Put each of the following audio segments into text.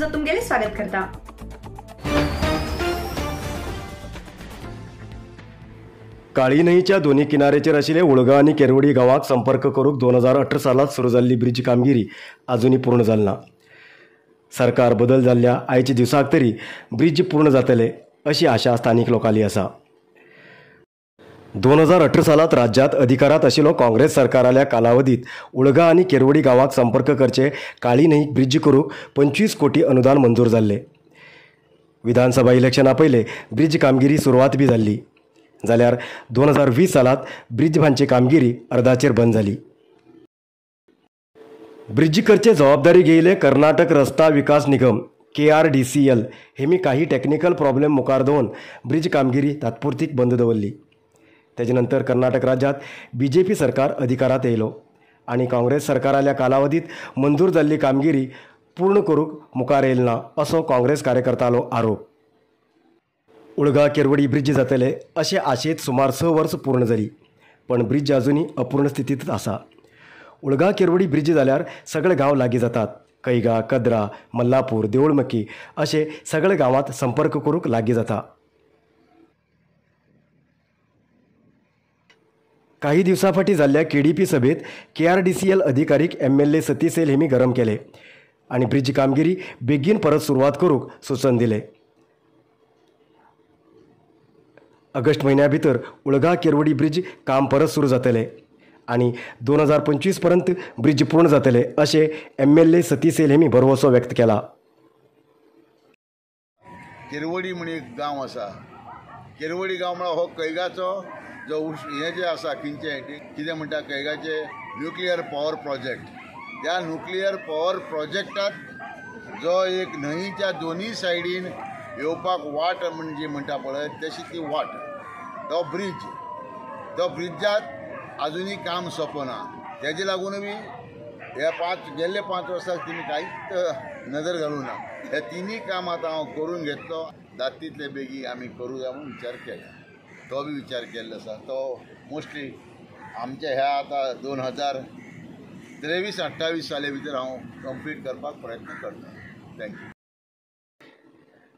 न्यूजात तुमगेले स्वागत करता. काळी न्हंयच्या दोन्ही किनाऱ्याचेर आशिल्ले उळगा आनी केरवडी गांवाक संपर्क करूंक 2018 सालांत सुरू जाल्ली ब्रिज कामगिरी आजुनूय पूर्ण जाली ना. सरकार बदल जाल्ल्या आयच्या दिवसाक तरी ब्रिज पूर्ण जातले अशी आशा स्थानीक लोकांली आसा. 2018 सालांत राज्यांत अधिकारांत आशिल्लो काँग्रेस सरकाराल्या कालावधीत उळगा आनी केरवडी गांवाक संपर्क करचे काळी न्हंयक ब्रिज करूंक 25 कोटी अनुदान मंजूर जाल्ले. विधानसभा इलेक्शना पयले ब्रिज कामगिरी सुरवात बी जाल्ली, जाल्यार 2020 सालांत ब्रिज बांदची कामगिरी अर्दाचेर बंद जाली. ब्रिज करचे जबाबदारी घेयले कर्नाटक रस्ता विकास निगम KRDCL हेमी काही टेक्निकल प्रॉब्लेम मुखार दवरून ब्रिज कामगिरी तात्पुरतीक बंद दवरली. तेजे नंतर कर्नाटक राज्यांत BJP सरकार अधिकारांत येयलो आनी काँग्रेस सरकाराल्या कालावधीत मंजूर जाल्ली कामगिरी पूर्ण करूंक मुखार येयल ना असो काँग्रेस कार्यकर्त्यालो आरोप. उळगा केरवडी ब्रिज जातले अशे आशेत सुमार 6 वर्स पूर्ण जाली, पण ब्रिज अजुनूय अपूर्ण स्थितींत आसा. उळगा केरवडी ब्रिज जाल्यार सगळे गांव लागीं जातात. कैगा, कद्रा, मल्लापूर, देऊळमकी अशे सगळे गांवांत संपर्क करूंक लागीं जाता. काही दिवसां फाटीं जाल्ल्या KDP सभेंत KRDCL अधिकारीक MLA Satish Sail हेमी गरम केले आनी ब्रिज कामगिरी बेगीन परत सुरवात करूंक सुचन दिलें. ऑगस्ट म्हयन्या भितर उळगा केरवडी ब्रिज काम परत सुरू जातले आनी 2025 पर्यंत ब्रिज पूर्ण जातले अशें MLA Satish Sail हेमी भरवसो व्यक्त केला. केरवडी म्हण एक गांव आसा. केरवडी गांव म्हळ्यार हो कैगाचो जो हें जें आसा किंचें कितें म्हणटा कैगाचे न्युक्लियर पॉवर प्रोजेक्ट, त्या न्युक्लियर पॉवर प्रोजेक्टाक जो एक न्हंयच्या दोनूय सायडीन येवपाक वाट म्हणजे म्हणटा पळय तशी ती वाट, तो ब्रिज, तो ब्रिजात आजुनूय काम सोंपना. तेजे लागून बी ह्या गेल्ले 5 वर्सां तिणी कांयच नदर घालूं ना. हे तिनूय काम आतां हांव करून घेतलो. जाता तितले बेगीन आमी करूं जाय म्हणून विचार केला, तो बी विचार केल्लो आसा. तो मोस्टली आमच्या ह्या आतां 2023-28 साले भितर हांव कंप्लीट करपाक प्रयत्न करता. Thank you.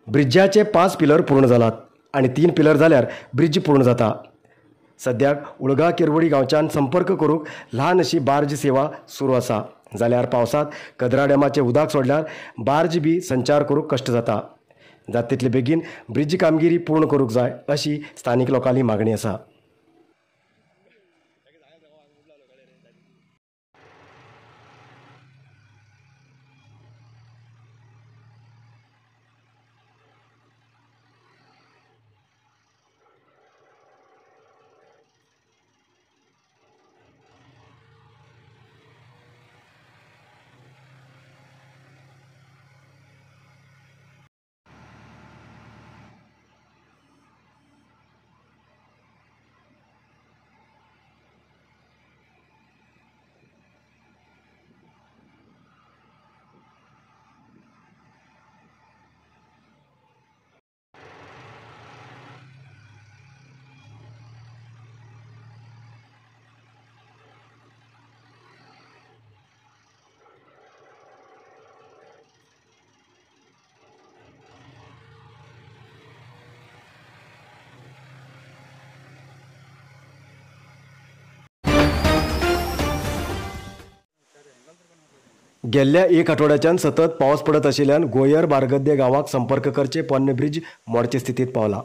ब्रिजाचे 5 पिलर पूर्ण जालात आनी 3 पिलर जाल्यार ब्रिज पूर्ण जाता. सद्याक उळगा केरवडी गांवच्यान संपर्क करूंक ल्हान अशी बार्ज सेवा सुरू आसा, जाल्यार पावसांत कदरा डॅमाचें उदक सोडल्यार बार्ज बी संचार करूंक कश्ट जाता. जाता तितले बेगीन ब्रिज कामगिरी पूर्ण करूंक जाय अशी स्थानीक लोकांली मागणी आसा. गेल्ल्या एक आठवड्याच्यान सतत पावस पडत आशिल्ल्यान गोयर बारगद्दे गांवाक संपर्क करचे पोन्ने ब्रिज मोडचे स्थितींत पावला.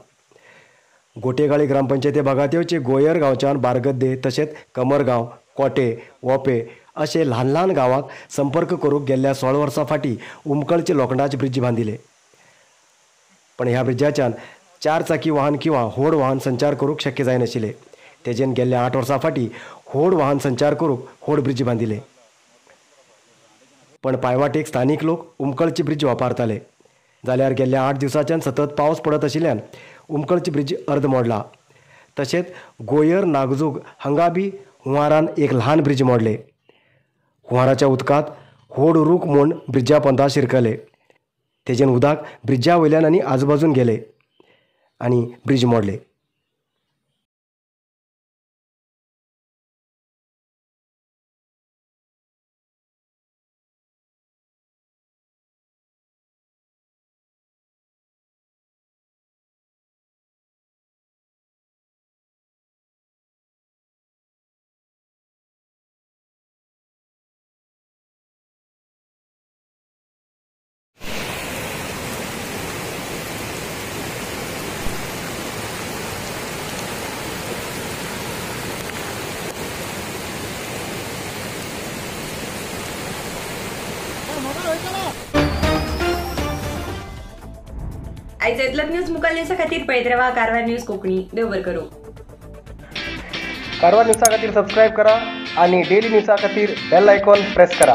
गोटेगाळी ग्रामपंचायती भागांत येवचे गोयर गांवच्यान बारगद्दे तशेंच कमरगांव, कोटे, ओपे अशे ल्हान ल्हान गांवाक संपर्क करूंक गेल्ल्या 16 वर्सां फाटीं उमकळचे लोखंडाचे ब्रिज बांदिले. पण ह्या ब्रिजाच्यान 4 चाकी वाहन किंवा व्हड वाहन संचार करूंक शक्य जायनाशिल्लें. तेजेन गेल्ल्या 8 वर्सां फाटीं व्हड वाहन संचार करूंक व्हड ब्रिज बांदिले. पण पायवाटेक स्थानीक लोक उमकळची ब्रिज वापरताले, जाल्यार गेल्ल्या 8 दिवसांच्यान सतत पावस पडत आशिल्ल्यान उमकळची ब्रिज अर्द मोडला. तशेंच गोयर नागजूग हांगा बी हुंवारान एक ल्हान ब्रिज मोडले. हुंवाराच्या उदकांत व्हड रूख म्हूण ब्रिजा पोंदा शिरकले. तेजेन उदक ब्रिजा वयल्यान आनी आजूबाजून गेले आनी ब्रिज मोडले. आयज इतलोच न्यूज मुखार न्यूजा खातीर पळयत रावा कारवार न्यूज कोंकणी. देव बरें करूं. कारवार न्यूजा खातीर सबस्क्रायब करा आणि डेली न्यूजा खातीर बेल आयकॉन प्रेस करा.